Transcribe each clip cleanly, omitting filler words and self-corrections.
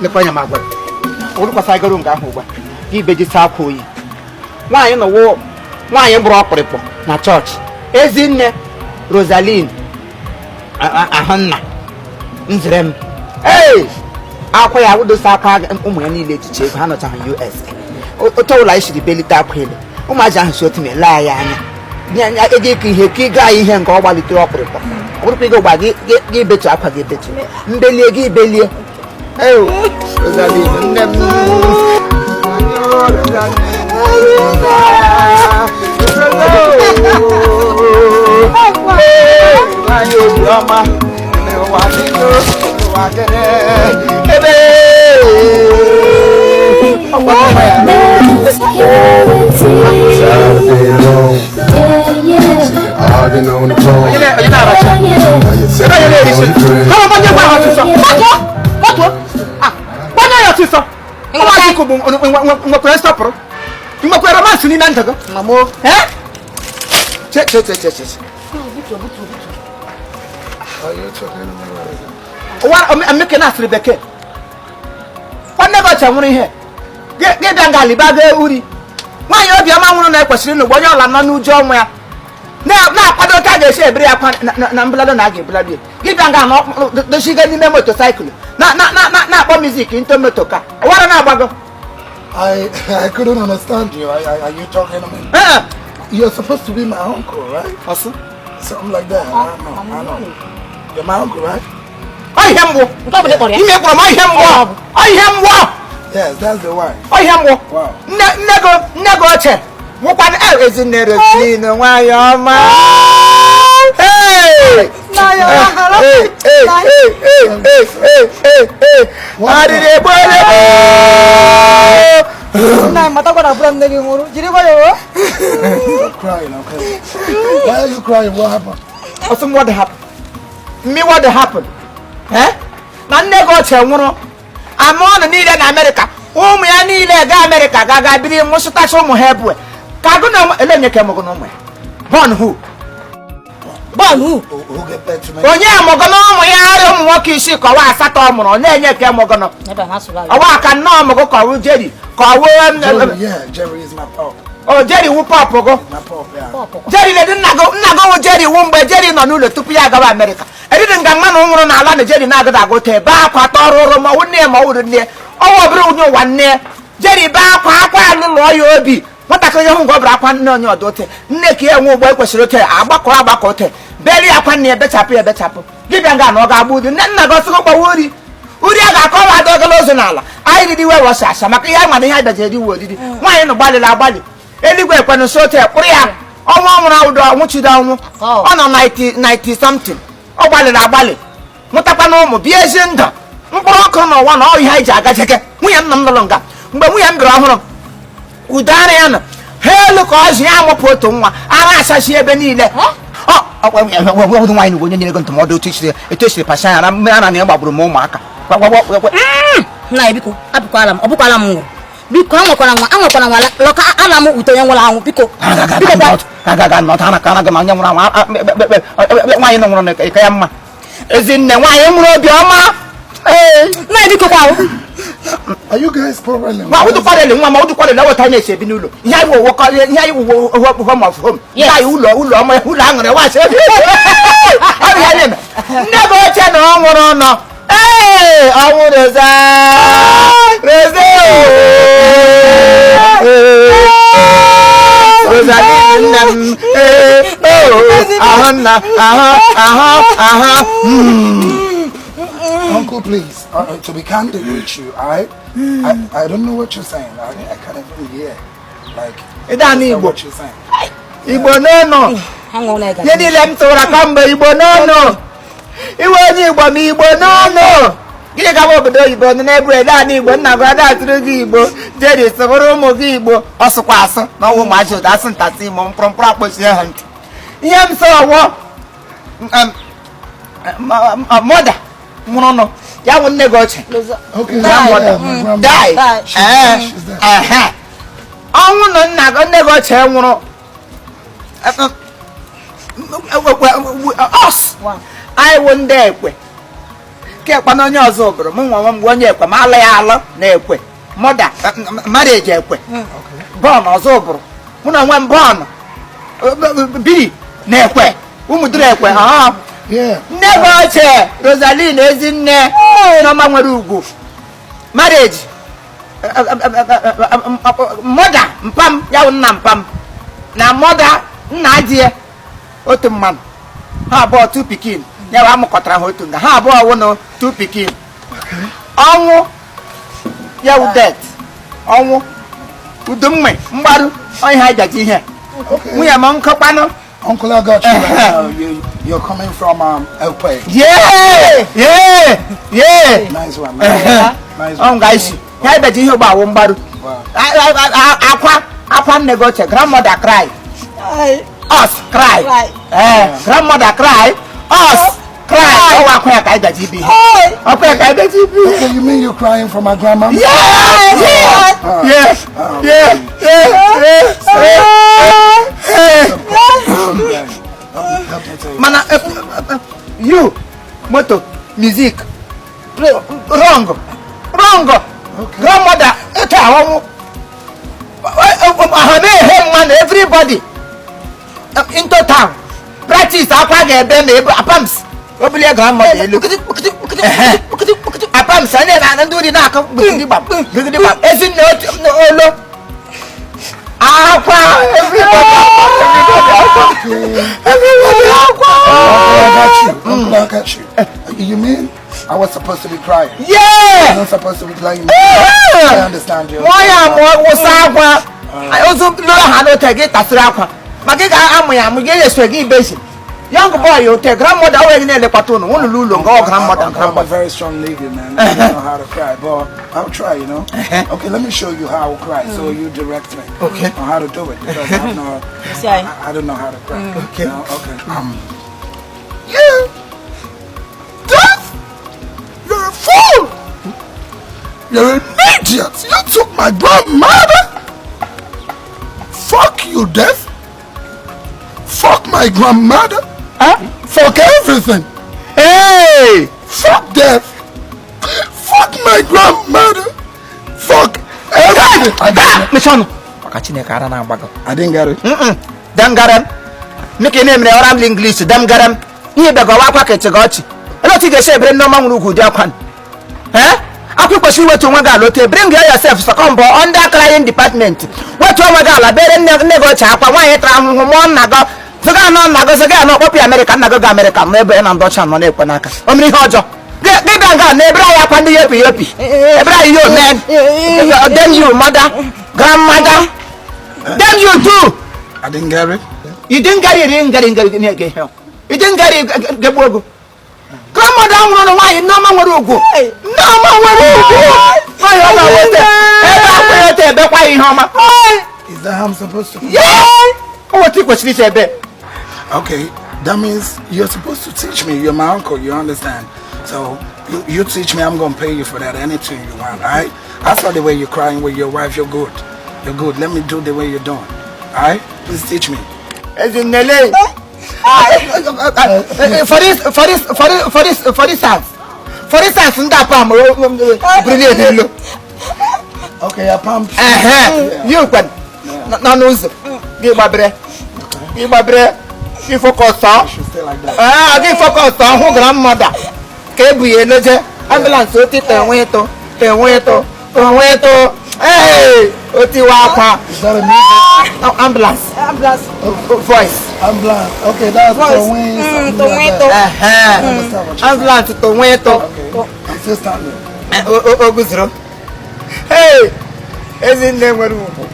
Lekwa anya, m agwara ụrụkwasị agaro nga ahụ ugbu a, gị bejisa akwa oyi. Nwaanyị nọwo, nwaanyị bụrụ ọkpụrịkpọ na chọọchị. Ezinne Rosaline ahụnna nzere m, ee, akwa ya awụdosa akwa. Ụmụ ya niile ejicha ego ha nọchaghị US. Otu ọbụla anyị siri belite akwa elu, ụmụazị ahụ si otu ma ele ya anya, ego ịkụ ihe ka ịga ihe nke ọ gbalitere ọkpụrịkpọ. Ọ bụrụkwa ego gba gị, gị betu akwa gị, ebetu mbelie gị belie. Ew, Rosaline, nne m. Nwanyị obiọma, ụwa dịgo, ụwa dịrị, ebe ọgba ya. Saturday long. Arguing on the phone. Onye na-aracha? Now you're Ebe onye na-eri telling isi? your friends. Kama gbanye gwa ha ọsịsọ. Gbatuo! Gbatuo! Ah, gbanye ya ọsịsọ. Nwa gị bụ nwekwara nsọpụrụ. Nwekwara romance n'ime ndụ gị. Mamo. Eh? Che che che che che. Are you talking to me right now? Ụwa emeke na-asịrị bekee. Nwanne gị ọcha nwụrụ ihe. Gị bịa nga aliba ga uri. Nwaanyị obiọma nwụrụ na ekwesịrị n'ugbo onye ọla nọ n'uju ọnwụ ya. Na-akwado ka a ga-esi ebiri akwa na mbulado na a ga-ebulado ya. Gị bịa nga na dochiga n'ime motorcycle na-akpọ music into moto ka ụwara na-agbago. I couldn't understand you. Are you talking to me? Eh, You're supposed to be my uncle, right? Ọsụ. Something like that. I don't know. I know. You're my uncle, right? Ọ ihe mgbu. Nke ọ bụla ị kpọrọ ya. Ime kwuru m, ọ ihe mgbu. Ọ ihe mgbu. Yes, that's the one. Ọ ihe mgbu. Wow. Nne gị ochie nwụkwana e. Ezinne Roslyn, nwanyị ọma. Hey! Hey, hey, hey, hey, hey, hey, hey, hey. Arịrị egbuola m. Nna anyị, matakwa na abụrụ nne gị nwụrụ, jiri nwayọọ. Stop crying, okay? Why are you crying? What happened? Ọsị m, what happened? Me, what happened? Eh? Na nne gị ochie nwụrụ, ama ọnụ niile na Amerịka, ụmụ ya niile ga Amerịka ga ga biri, nwụsịtacha ụmụ ha ebue ka agụ na ele onye ka emụgụ na ụmụ ya? Born who? Bọọlụ. Who get back to me? Onye amụgụ na ụmụ ya arịa ụmụ nwoke isii ka ọwa asatọ ọ mụrụ, ọ na-enye ka emụgụ nọ. Ebe ha sụrụ. Ọwa aka nnọọ ọmụgụ ka ọwụ Jerry ka ọwụ? Jerry, yeah, Jerry is my pop. O Jerry wu pop gụ? My pop, yeah. Jerry ledu nna gị, nna gị wụ Jerry wu mgbe Jerry nọ n'ụlọ tupu ya agawa Amerịka. Eriri nga mmanụ nwụrụ n'ala na Jerry na-agụda agụta ebe akwa tọrọ ụrụ ma ọwụ nne ya ma ọ wụrụ nne ọwụ obere onye ụwa nne Jerry bee akwa, akwa alụlụọ ya obi. Nwatakịrị hụ nga ọ bụrụ akwa nne onye ọdụ ote nne ka ya enwe ụgbọ ekwesịrị ote agbakọ agbakọ ote beri akwa nne ya bechapụ ya ebechapụ. Gị bịa nga na ọ ga-agba uri nne nna gị ọsịgụ gbawa uri, uri a ga-akọ ọwa ada ogolo ozu n'ala anyị riri iwe wọsị asa maka ihe anyị mana ihe anyị bịajere iwe oriri. Nwaanyị nọ gbalịrị agbalị, eluigwe ekwenụ so ote kpụrụ ya. Ọnwụ ọ nwụrụ awụdo ọnwụchido ọnwụ, ọ nọ 90 90 something. Ọ gbalịrị agbalị nwụtakwa na ụmụ bie ezi ndụ mkpụrụ ọkụ n'ụwa na ọ ihe anyị ji aga jeke. Nwunye nna m lụrụ nga mgbe nwunye m bịara ọhụrụ, udo ara ya nọ ha elu ka ọ zi ya amụpụ otu nwa, ara asachi ebe niile. Ọ nwaanyị bụ onye nyere gị ndụmọdụ etu esiri pasa ya na mmiri ara na ya gbagburu m ụmụaka. Nna ya, biko, abụkwala m, ọ bụkwala m nwụrụ. Biko, anwakwara nwa, anwakwara nwa lọka ana m ute onye nwụrụ anwụ, biko, biko kwa. Agaga nọta ana ka anaghị m onye nwụrụ anwụ. Nwaanyị nọ nwụrụ na ka ya mma. Ezinne, nwaanyị nwụrụ obi ọma, ee. Nna ya, biko kwa. Are you guys quarreling? Ma ụdụ kwarịlị nwa ma ụdụ kwarịlị eweta na-esi ebi n'ụlọ ihe anyị wụ ihe anyị wụ home of home. Ihe anyị ụlọ ụlọ ọma, ụlọ aṅụrị wasị ọ bụ ihe na-eme. Nne gị ochie na ọ nwụrụ nọ, ee, ọnwụ Rosa, Rosa, Rosaline nne m, ee, ahụ nna ahụ ahụ ahụ. Uncle, please, to be candid with you, I don't know what you're saying. I can't even hear. Like, Ịda understand n'Igbo. what you're saying. Igbo n'ụnụ. Ha nwụrụ ịga. Ihe niile m tụwara kamgbe, Igbo n'ụnụ, iwe onye Igbo ma Igbo n'ụnụ. Gịnị gawa obodo oyibo nọ n'ebe naanị Igbo nna gị ada atụrụ gị Igbo jeri sụbụrụ ụmụ gị Igbo. Ọ sụkwa asụ na ọwụ ụmụazị ụda asụ ntasị imo mkpụrụ mkpụrụ akpọchie ha ntị. Ihe m sọ ọwọ mother nwụrụ nụ ya wụ nne gị ochie. Okay, Grandmother. yeah, my grandma. Die. Die. She's dead, she's dead. Ehe. Ọnwụ na nna gị, nne gị ochie nwụrụ, us, anyị wụ ndị ekwe. Kekwa na onye ọzọ bụrụ mụ nwa nwa m onye ekwe ma ala ya alụ na ekwe mother marriage ekwe born ọzọ bụrụ mụ na onwe m born biri na ekwe ụmụdịrị ekwe. Nne gị ochie Rosaline Ezinne Nneọma nwere ugwu marriage mother mpam ya wụ nna mpam na mother nna di ya otu mmanụ ha abụọ two pikin ya wụ amụkọtara ha otu nga ha abụọ wụnụ two pikin. Ọnwụ ya wụ death, ọnwụ udumme mgbaru onye ha jaji ihe nwunye m nkọkwanụ. Uncle, I got you right now. You're coming from Ekwe. Yeah. Nice one, man. Nice one. Ọ nga isi ya ibeji ihe ụgbọ awụ mgbaru akwa akwa nne gị ochie grandmother cry us cry, grandmother cry us cry. Ọwa akwa ya ka anyị gaji ibi ihe ọkwa ya ka anyị gaji ibi ihe. Okay, you mean you're crying for my grandma? Yeah yeah yeah yeah yeah. Mana you moto music wrong wrong. Grandmother eto ahọnwụ ahụ na-ehe mma na everybody into town practice akwa ga-ebe ma ebe apams obilie grandmother elu apams anyị na ndị uri na-akụ gidigbam gidigbam ezinne olo akwa everybody everybody akwa. I got you. Uncle, I got you. You mean I was supposed to be crying? Yeah! I'm not supposed to be playing. I understand you. Nwa ya mụọ wụsa akwa ozu lụrụ ha n'ote gị tasịrị akwa maka ị ga-amụ ya amụ gị eso gị ibezi young boy ote grandmother onwe gị na-elekwata ụnụ ụnụ n'ụlọ nga ọ grandmother. I'm a very strong lady, man. I don't know how to cry, but I'll try, you know. Okay, let me show you how I cry, so you direct me. Okay. On how to do it, because I'm not, I don't know how to cry. Okay. You know? Okay. You death? You're a fool! You're an idiot! You took my grandmother! Fuck you, death! Fuck my grandmother! Huh? Fuck everything! Hey! Fuck death! Fuck my grandmother! Fuck everything! Mechie maka Chineke ara na-agbago. I didn't get it. Damgaram. Meke na-emere ọra m English damgaram. Ihe bịagọwa akwa ka echega ọchị. Ele otu ị ga-esi ebere Nneọma nwere ugwu ụdị akwa. Akwa kwesịrị iwetu onwe gị ala ote bring yourself second bụ under crying department. Wetu onwe gị ala bere nne gị ochie akwa nwaanyị tara ahụhụ mụọ nna gị zụga anọ nna gị zụga anọ kpọpụ ya Amerịka nna gị ga Amerịka nọ ebe na ndị ọcha nọ na-ekwe n'aka o mere ihe ọjọọ gị bịa nga na ebere anyị akwa ndị yopi yopi ebere anyị yo men then you mother grandmother then you too. I didn't get it. You didn't get it. You didn't get it. You didn't get it. Grandmother nwụrụ nwaanyị Nneọma nwere ugwu Nneọma nwere ugwu nwaanyị ọ na-awete ebe akwa ya ote ebekwa ya ihe ọma. Is that how I'm supposed to? Yeah! O kwesịrị isi ebe. Okay, that means you're supposed to teach me. You're my uncle, you understand? So you teach me, I'm gonna pay you for that, anything you want, all right? I saw the way you're crying with your wife, you're good. You're good. Let me do the way you're doing. All right? Please teach me. Ezinele. For instance, ndị apam brilliant elu. Okay, apam. You kwen nọ n'ụzọ gị gbabere gị gbabere gị focus ọ gị focus ọ hụ grandmother ka ebu ya eloje ambulance oti enwe ịtụ enwe ịtụ enwe ịtụ ee otiwa akwa. Is that a music? Ambulance. Ambulance. Voice. Ambulance. Okay, that's voice. Tomato. Ambulance tomato. Okay. I'm still standing. Oguzoro. Hey, Ezinne nwere ugwu.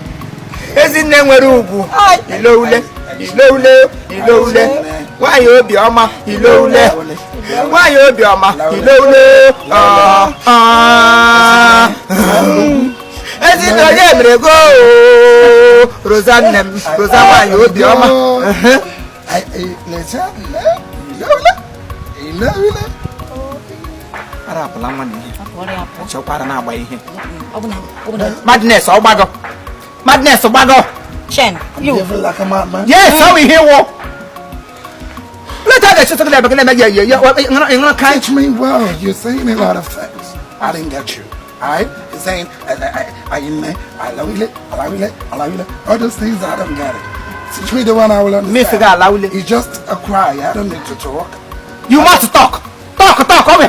Ezinne nwere ugwu. Iloule, iloule, iloule. Nwaanyị obiọma, iloule. Nwaanyị obiọma, iloule. Ezinne onye mere go. Rosa nne m, Rosa nwaanyị obiọma. Ara apụla nwa na ihe. Chekwara na-agba ihe. Madness ọ gbago. Madness gbago. Chen, you. Like a madman. Yes, how we hear walk. Leta ga-echeta gị ebe gị na-eme ya ya ya ịṅụrụ ka. Teach me well. You're saying a lot of things. I didn't get you. Alright? You're saying, I I love it, I love it, I love it. All those things, I don't get it. Teach me the one I will understand. Miss ga alawule. It's just a cry. I don't need to talk. You must talk. Talk, talk. Ọ bụ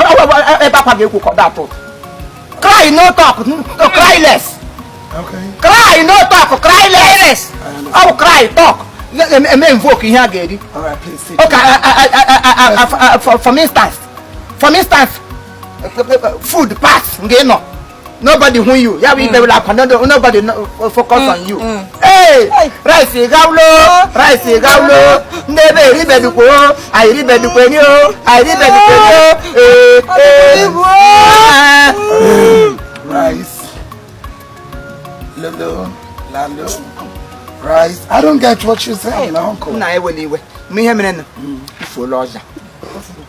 ebe akwa ga-ekwu ka ọ da-atụ. Cry, no talk. No, cry less. Okay? Cry, no talk. Cry less. Ọ bụ cry, talk. Eme invoke ihe a ga-eri. All right, please teach Okay, me. For instance, food pass nga ị nọ. Nobody who you. Ya bụ ibewela akwa. Nobody focus on you. Hey, rice gawulo, rice gawulo. Ndị ebe eribedukwo, anyị eribedukwe ni o, anyị eribedukwe ni o. Ee, ee. Ah. Rice. Lolo. Lalo. Rice. I don't get what you're saying, uncle. Nna, ewela iwe. Ma ihe mere nụ, ifuola ọja.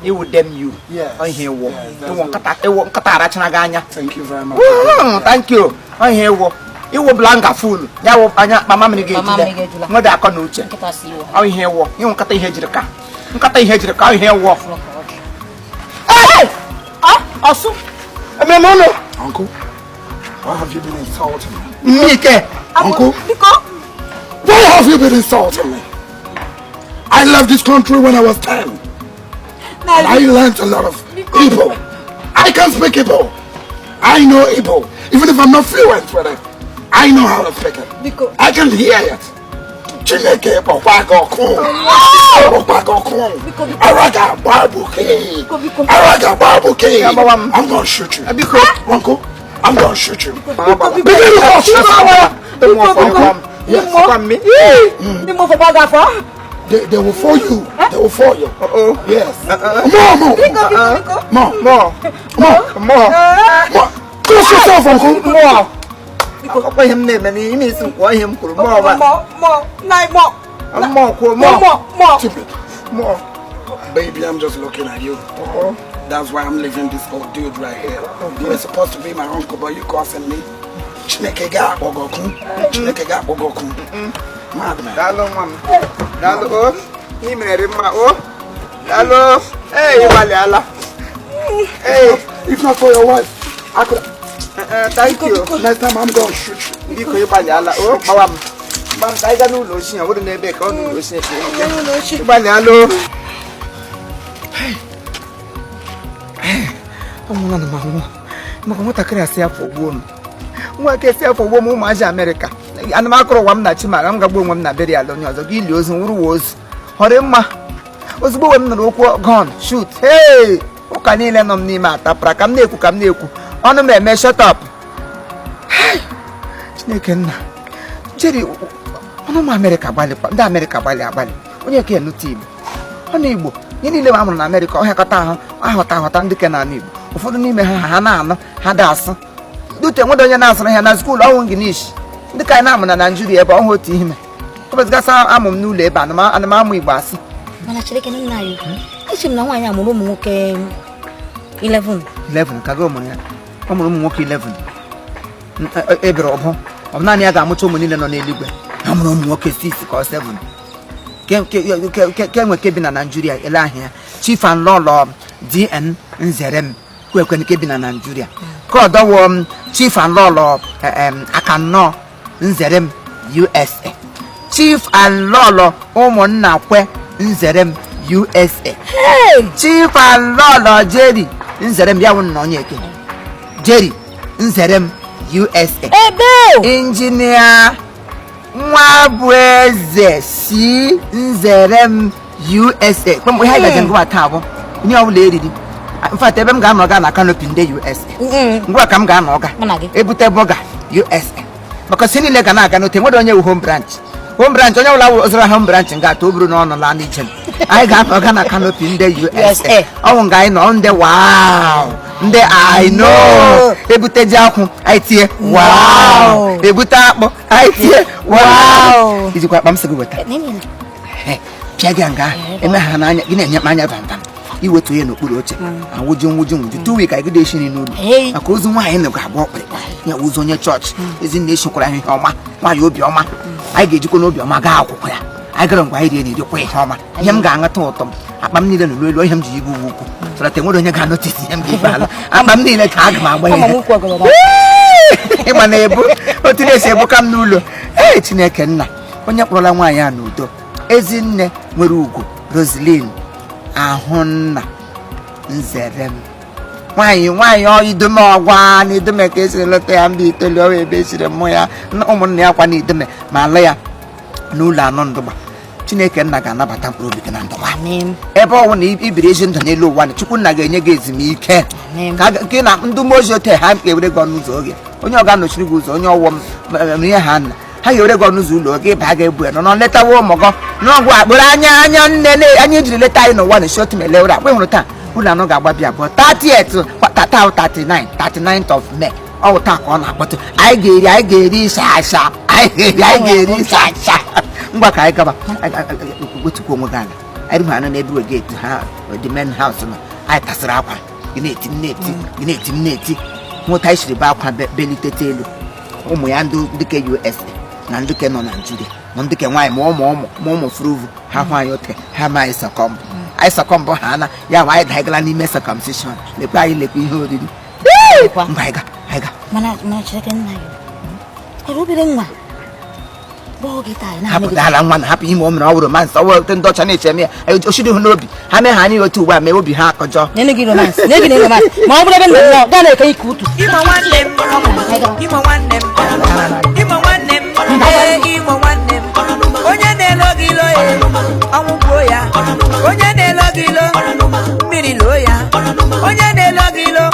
Iwu dem you. Yes. Ọ ihe ịwụ. Yes, that's Ịwụ nkata, ịwụ nkata arachara gị anya. Thank you very much. Thank you. Ọ ihe ịwụ. Ịwụ blanga full. Ya wụ anya mama mmiri Mama mmiri ga-ejide. ga-ejula. Nwede akọ na uche. Nkịta si iwe. Ọ ihe ịwụ. Ịwụ nkata ihe jiri ka. Nkata ihe jiri ka ọ ihe ịwụ. Hey! Ọsụ. Emere m ụlọ. Uncle, why have you been insulting me? Mmike. Uncle, Biko. why have you been insulting me? I left this country when I was 10. And I learned a lot of Igbo. I can speak Igbo. I know Igbo. Even if I'm not fluent with it, I know how to speak it. Biko. I can hear it. Chineke kpọkwa gị ọkụ. Kpọkwa gị ọkụ. Ara ga-agba gị. Biko, biko. Ara ga-agba gị. Agbawa m. I'm gonna shoot you. Biko. Uncle, I'm gonna shoot you. Biko, Begin to go shoot Biko, Yes. Ọkwa mmi. Ndị mmụọ fọkwa gị afọ. They will for you. They will for you. Uh-oh. Yes. More, more. Biko, biko, biko. More. More. More. More. More. Close yourself, uncle. More. Ọkwa ihe m na-eme n'ime isi m kwuo ihe m kwuru. More ba. Mọ, mọ, nna mọ. More kwuo more. Mọ, mọ. Keep it. More. Baby, I'm just looking at you. That's why I'm leaving this old dude right here. You were supposed to be my uncle, but you cursing me. Chineke ga-akpọ gị ọkụ. Chineke ga-akpọ gị ọkụ. Madman. Daalụ nwa m. Daalụ o. Ị mere mma o. Daalụ. Ee, ịgbalịala. Ee, If not for your wife, I could. Thank you. Next time I'm gonna shoot you. Biko, ịgbalịala o. Gbawa m. Gba m ka anyị gaa n'ụlọ ochie, ọ bụrụ n'ebe ka ọ n'ụlọ ochie ka ị. Ịgbalịala o. Anwụla na m anwụ maka nwatakịrị asị afọ gbuo m, nwa aka esi afọ gbuo m. Ụmụazị Amerịka ana m akụrụ ụwa m na chimara m gagbuo onwe m na burial onye ọzọ gị ili ozu nwụrụ ozu họrọ mma. Ozugbo we m nụrụ okwu gun shoot, hey, ụka niile nọ m n'ime atapụra. Ka m na-ekwu, ka m na-ekwu, ọnụ m eme shut up. Hey, Chineke nna, Jerry, ọnụ ụmụ Amerịka gbalịkwa, ndị Amerịka gbalị agbalị. Onye ka enute Igbo ọnụ Igbo ihe niile a mụrụ na Amerịka ọhịakọta ahụ ahụta ahụta ndị ke na-anụ Igbo. Ụfọdụ n'ime ha ha na-anụ ha da asụ dute nwede onye na-asụrụ ha na school ọhụụ English ndị ka anyị na-amụ na Naijiria ebe ọhụ otu ihe ọbụzigasị amụ m n'ụlọ ebe ana m amụ Igbo asụ. Mana Chineke nna anyị, eche m na nwaanyị a mụrụ ụmụ nwoke 11. 11 ka gị mụrụ ya? Ọ mụrụ ụmụ nwoke 11 ebere ọbụ ọ bụ naanị ya ga-amụcha ụmụ niile nọ n'eluigwe. Ha mụrụ ụmụ nwoke 6 ka ọ 7 ke nwe ke bi na Naijiria. Ele ahịa Chief and Lọlọ DN Nzere m kwekwe nke bi na Naijiria ka ọ dọwọ m Chief and Lọlọ Akannọ Nzere m USA, Chief and Lọlọ ụmụnna kwe Nzere m USA, Chief and Lọlọ Jerry Nzere m, ya wụ nna onye eke Jerry Nzere m USA. Ebe o! Injinia nwa bụ eze si Nzere m USA. Kpọm ihe anyị gaje ngwa taa bụ ihe ọbụla eriri. In fact, ebe m ga-anọ ga na canopy ndị USA. Ngwa ka m ga-anọ ga Mụ na gị. Ebute burger USA maka si niile ga na-aga n'ote nwere onye wu home branch, home branch onye ọbụla zụrụ home branch nga atọ o buru n'ọnụ laa n'ijem. Anyị ga-anọ ga na canopy ndị USA. USA. Ọnwụ nga anyị nọ ndị wow, ndị I know. Ebute ji akwụ, anyị tie wow. Ebute akpụ, anyị tie wow. Wow. Ijikwa akpa m sị gị weta? Pịa gị nga eme ha n'anya gị na-enye m anya bambam iwetu ya n'okpuru oche awụju nwụju nwụju 2 week anyị gide esi nri n'ụlọ. Hey. Maka ozu nwaanyị na ga-agba ọkpịrịkpa ya, ozu onye chọọchị ezinne esikwara ihe ọma, nwaanyị obiọma. Anyị ga-ejikwa n'obiọma gaa akwụkwọ ya. Anyị gara ngwa, anyị rie na irikwa ihe ọma. Ihe m ga-aṅata ụtọ m, akpa m niile nọ n'elu. Ihe m ji igwe uwe ukwu so that enwere onye ga-anotice ihe m ga-ibe ala akpa m niile ka aga m agba. Ama m ihe ukwu ọgọrọ. Ịgba na-ebu otu na-esi ebuka m n'ụlọ. Ee, Chineke nna, onye kpọrọla nwaanyị a n'udo, ezinne nwere ugwu, Roslyn Ahụnna nzere m, nwaanyị nwaanyị ọ idome ọgwa na idome ka esiri leta ya mba itoolu ọwa ebe esiri mụ ya na ụmụnna ya kwa na idome ma ala ya n'ụlọ anọ ndụgba. Chineke nna ga-anabata mkpụrụ obi gị na ndụgba. Amen. Ebe ọ bụ na ibiri ezi ndụ n'elu ụwa na Chukwu nna ga-enye gị ezumike. Amen. Ka gị na ndị mmụọ ozi ote ha ga-ewere gị ọnụ ụzọ oge onye ọ ga-anọchiri gị ụzọ, onye ọwọ m ihe ha nna ha ga-ewere gị ọnụ ụzọ ụlọ oge ịba ga-ebu ya nọ nọ letawa ụmụ gị n'ọgwụ akpụrụ anya anya nne na anya ejiri leta anyị n'ụwa na esi otu mele ụra akpa. Hụrụ taa ụlọ anọ ga-agbabi abụọ 30th tata, 39 39th of May. Ọ bụ taa ka ọ na-akpọtụ. Anyị ga-eri, anyị ga-eri sasa, anyị ga-eri, anyị ga-eri sasa. Ngwa, ka anyị gaba. Wetukwa onwe gị ala. Anyị rughị anọ n'ebe we gate ha, the main house nọ. Anyị tasịrị akwa gị na-eti m na-eti gị na-eti m na-eti nweta. Anyị siri be akwa belitete elu. Ụmụ ya ndị dịka USA na ndị ke nọ Naijiria na ndị ke nwaanyị ma ụmụ ụmụ ma ụmụ furuvu ha hụ anyị ote ha ma anyị succumb, anyị succumb ha na ya bụ anyị daigala n'ime circumcision. Lekwa anyị, lekwa ihe oriri. Lekwa. Ngwa, anyị ga, anyị ga. Mana Chineke nna ya ere obere nwa bụ oge taa anyị Hapụ na-amị. dala nwa na hapụ ime o mere. Ọ wụrụ romance, ọ wụrụ ndị ọcha na-eche eme ya osiri hụ n'obi ha mee ha anyị otu ugbu a mee obi ha akọjọ. Nene gị romance, nene gị romance, ma ọ bụrụ ebe nna m gaa na-eke ike utu. Imo nwanne m, Imo nwanne m, Imo nwanne m, ee, Imo nwanne m. Onye na-elo gị ilo ya, ọnwụ gbuo ya. Onye na-elo gị ilo, mmiri loo ya. Onye na-elo gị ilo.